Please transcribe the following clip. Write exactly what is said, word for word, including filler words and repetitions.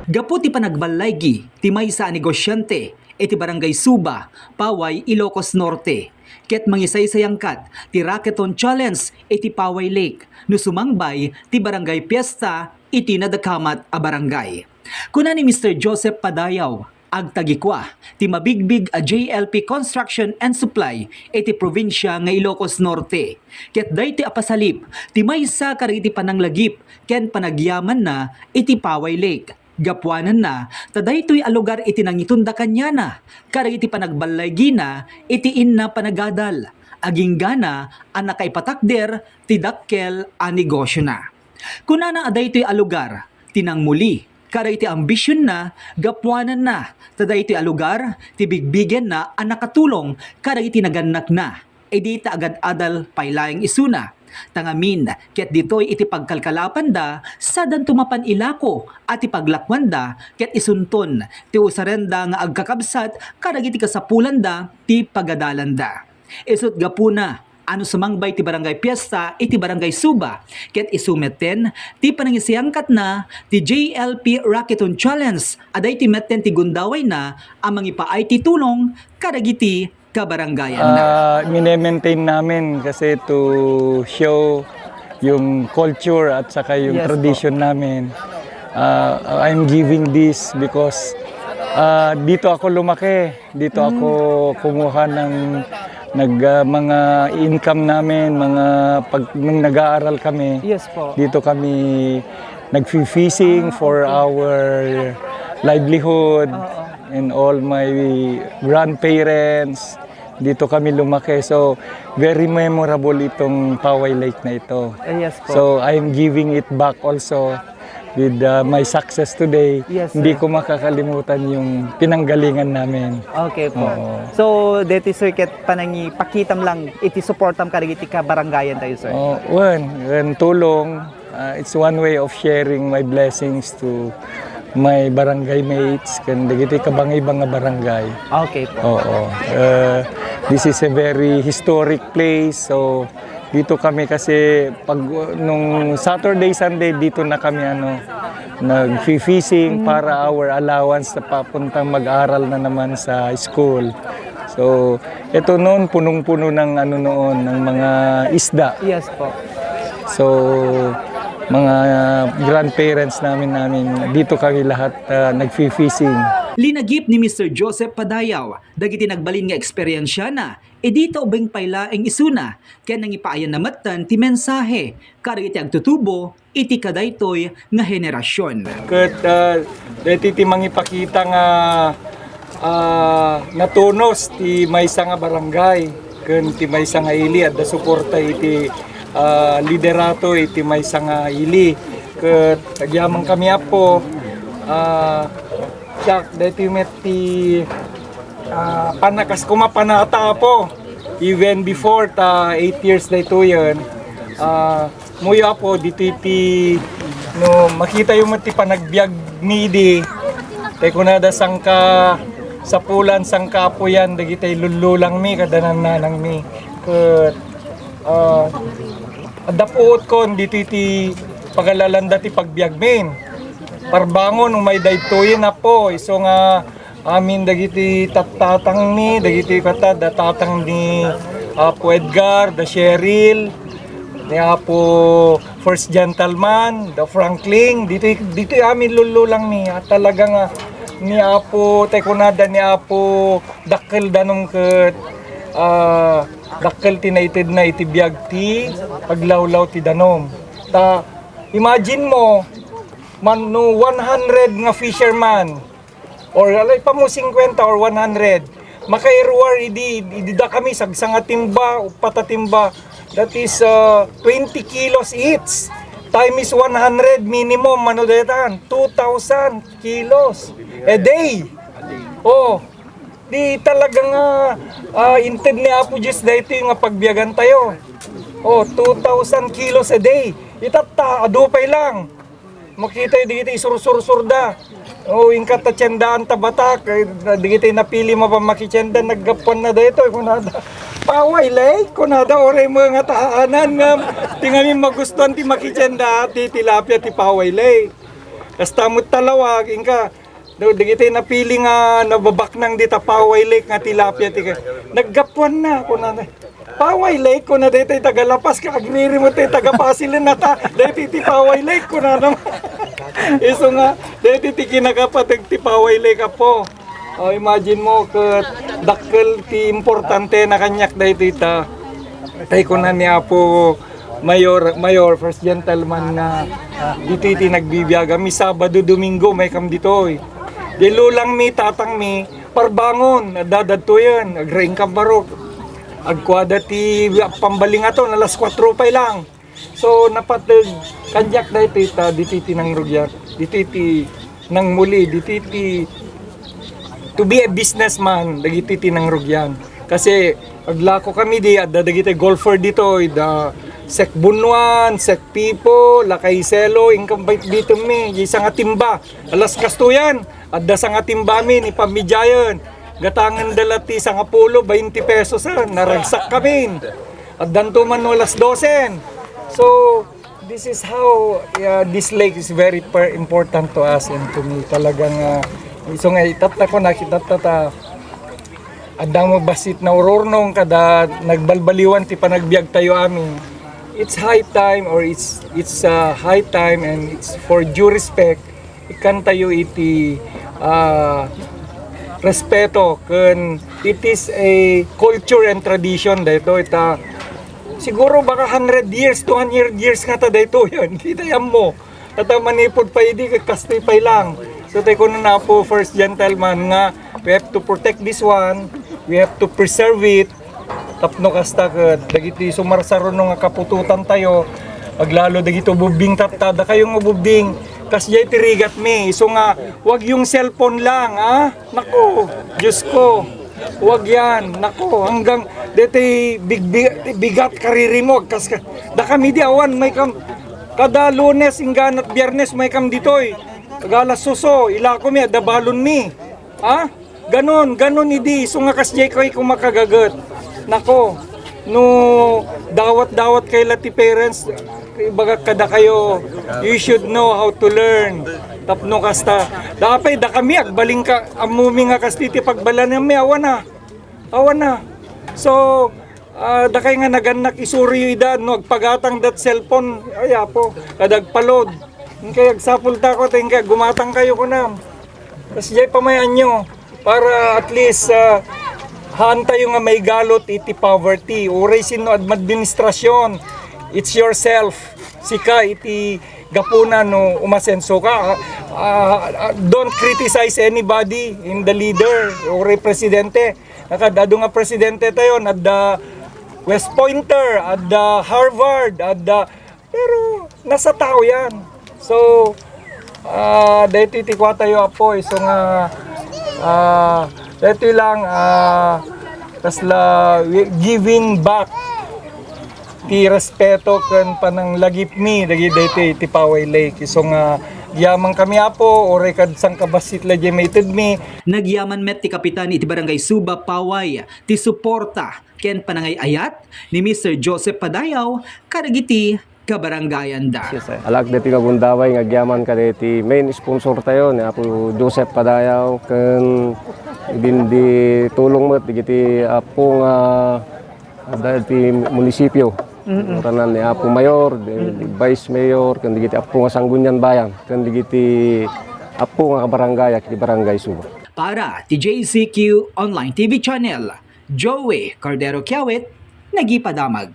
Gapu ti panagballaygi ti maysa a negosiante iti Barangay Suba, Paway, Ilocos Norte, ket mangisaysayangkat ti Racketon Challenge iti Paway Lake no sumangbay ti Barangay Fiesta iti nadakamat a barangay. Kuna ni Mister Joseph Padayaw, agtagikua ti mabigbig a J L P Construction and Supply iti probinsya nga Ilocos Norte, ket daytoy a pasalip ti maysa kadagiti pananglagip ken panagyamanna iti Paway Lake. Gapuananna ta daytoy a lugar iti nangitunda kaniana kadagiti panagballaygina iti inna panagadal, aginggana a nakaipatakder ti dakkel a negosiona. Kunana a daytoy a lugar ti nangmuli kadagiti ambisionna gapuananna ta daytoy a lugar ti bigbigenna a nakatulong kadagiti nagannakna idi ta agad-adal pay laeng isuna. Ta ngamin, ket ditoy iti pagkalkalapanda, sadanto mapan ilako a ti paglakuanda ket isunton ti usarenda nga agkakabsat kadagiti kasapulanda ti pagadalanda. Isut' gapuna a no sumangbay ti Barangay Fiesta iti Barangay Suba, ket isu metten ti panangisayangkatna ti J L P Racketon Challenge a daytoy metten ti gundawayna a mangipaay ti tulong kadagiti kabarangayanna. Ah, mine-maintain namin kasi to show yung culture at saka yung Yes po. tradition namin. Ah, I'm giving this because, ah, dito ako lumaki, dito Mm. ako kumuha ng nag, ah, mga income namin, mga pag, nung nag-aaral kami, Yes po. dito kami nagfi-fishing Ah, for okay. our livelihood Oo. and all my grandparents. Dito kami lumaki. So, very memorable itong Paway Lake na ito. Ah, yes po. So, I'm giving it back also with, uh, my success today. Yes, Hindi sir. ko makakalimutan yung pinanggalingan namin. Okay po. Oo. So, deti, sir, ket panangipakitam lang iti suportam kadagiti kabarangayan tayo, sir. Oh, wen, wen tulong, uh, it's one way of sharing my blessings to my barangay mates ken dagiti kabangibang nga barangay. Okay po. Oo. Uh, this is a very historic place. So, dito kami kasi pag, nung Saturday, Sunday, dito na kami, ano, nagfi-fishing Mm. para our allowance sa papuntang mag-aral na naman sa school. So, ito noon, punong-puno ng ano noon, ng mga isda. Yes po. So, mga grandparents namin, namin, dito kami lahat, ah, nagfi-fishing. Linagip ni Mister Joseph Padayaw dagiti nagbalin nga eksperensiana, idi ta ubing pay laeng isuna, ken nangipaayanna metten ti mensahe kadagiti agtutubo iti kadaytoy nga henerasyon. Ket, ah, daytoy ti mangipakita nga, ah, natunos ti maysa nga barangay ken ti maysa nga ili. Adda suporta iti, ah, liderato iti maysa nga ili. Ket agyamankami, Apo, ah, siak, daytoy met ti, ah, panakas koma panata, Apo. Even before ta eight years daytoyen, ah, muyo, Apo, ditoy ti, no, makitayo met ti panagbiag mi idi, tay kunada, sangka sapulan, sangka apuyan dagiti lullulangmi kada nannanangmi. Ket, ah, adda puotkon ditoy ti pagalalanda ti pagbiagmin. Parbangon, umay daytoyen, Apo, isu nga amin dagiti tattatangmi, dagiti kata, da tatang ni Apo Edgar, da Cheryl, ni Apo First Gentleman, da Franklin, ditoy, ditoy amin lullulangmi. At talaga nga ni Apo, tay kunada ni Apo, dakkel danum ket, ah, dakkel ti naitedna iti biag ti paglawlaw ti danum. Ta, imagine mo, man, no one hundred nga fisherman, or alay pa mo, singkwenta or one hundred, makairuar idi, idi da kami sagsanga timba, uppat a timba, that is, uh, twenty kilos each, times one hundred minimum, ano daytan, two thousand kilos a day. Oh, di talaga nga, ah, inted ni Apo Dios daytoy nga pagbiagan tayo. Oh, two thousand kilos a day. Itatta, adu pay lang. Makita, dagiti isursur-surda. O, inka ta tiendaan ta batak, eh, dagiti napili mapan makitienda, naggapuanna daytoy, kunada. Paway Lake, kunada, uray mo nga taanan nga, ti ngamin magustuan ti makitienda, ti tilapia, ti Paway Lake. Kasta met ta lawag, inka, no, dagiti napili nga nababaknang dita Paway Lake nga tilapia ti kay. Naggapuanna, kunana. Paway Lake, kuna daytoy taga La Paz, ket agririmut ti taga Pasilen nata. Daytoy ti Paway Lake, kunana. Isu nga, daytoy ti kinakapateg ti Paway Lake, apo. O, imagine mo, ket dakkel ti importante na kaniak daytoy ta. Tay kuna ni Apo Mayor, Mayor, First Gentleman nga ditoy ti nagbibiag. Amin Sabado, Domingo, maykam ditoy. Di lulangmi, tatangmi, parbangon, adda dadtoyen, agraing kambarok. Agkuada ti pambalingaton, alas kuatro pay lang. So, napateg, kaniak daytoy ta, ditoy ti nangrugian, ditoy ti nangmuli, ditoy ti to be a businessman, dagitoy ti nangrugian. Kasi, aglako kami di, adda dagiti golfer ditoy, da Sek Bunwan, Sek Pipo, Lakay Selo, inkam bitbitemmi, di sangatimba. Alas kastoyan, adda sangatimba mi, ni pamidiayen. Gatangen da la ti sangapulo, bainte pesos, ah, naragsak kami. Addanto man no alas dosen. So, this is how, uh, this lake is very per-, important to us and to me. Talagang, uh, isu nga itatta ko, nakitatta ta, adda mo bassit naururnong kada nagbalbaliwan ti panagbiag tayo amin. It's high time, or it's, it's, uh, high time, and it's for due respect. Ikkan tayo iti, ah, respeto ken it is a culture and tradition daytoy ta siguro baka hundred years, two hundred years nga ta daytoyen. Kita yan mo. At ang manipod pa idi, kastoy pay lang. So, tayo kuno na po, first gentleman, nga we have to protect this one, we have to preserve it, tapno kasta ket dagiti sumarsaruno nga kaputotan tayo, aglalo dagiti ububbing tatta, dakayo nga ububbing, kasdiay ti rigatmi, isu nga, wag yung cellphone lang, ah? Naku, Diyos ko, wag yan, naku, hanggang deti big, big, bigat karirimog, kas, dakami di awan, maykam, kada Lunes, ingganat Biyernes, maykam ditoy, agala suso, ilakomi, adda balonmi, ah? Ganon, ganon idi, isu nga kasdiay kayo makagaget. Nako, no dawat-dawat kayo la ti parents, ibaga kadakayo, you should know how to learn. Tapno kasta, dapay, dakami, agbalin ka, ammumi nga kasti ti pagbalanami, awan na. Awan na. So, Ah, dakay nga nagannak, isuriyo ida no agpagatang dat cellphone. Ay, apo, kada agpalod. Inkay agsapul tako, ta inkay gumatang kayo kunam. Kasdiay pamayan nyo para at least, ah, haan tayo nga maigalot iti poverty. Uray sino administrasyon, it's yourself. Sika iti gapuna no umasenso ka. Ah, ah, don't criticize anybody in the leader, uray presidente. Nakad-adu nga presidente tayo, adda West Pointer, adda Harvard, adda, pero nasa tao yan. So, ah, daytoy ti kua tayo, Apo, isu nga, ah, daytoy lang, ah, kasla wi-, giving back ti respeto ken pananglagipmi dagiti daytoy ti Paway Lake. Isu nga agyaman kami, Apo, uray kad sangkabassit la diay maitedmi. Nagyaman met ti kapitan iti Barangay Suba, Paway, ti suporta ken panangay-ayat ni Mister Joseph Padayaw kadagiti kabarangayanda. Alak deti nga gundaway nga agyaman kadagiti main sponsor tayo ni Apo Joseph Padayaw ken idin di tulong met dagiti apo nga adda ti munisipio. Mm-mm. Tanan ni Apo Mayor, di, di Vice Mayor, ken dagiti apo nga Sangguniang Bayan, ken dagiti apo nga kabarangay, iti Barangay Suba. Para ti J C Q Online T V Channel, Joey Cordero Kiawit, nagipadamag.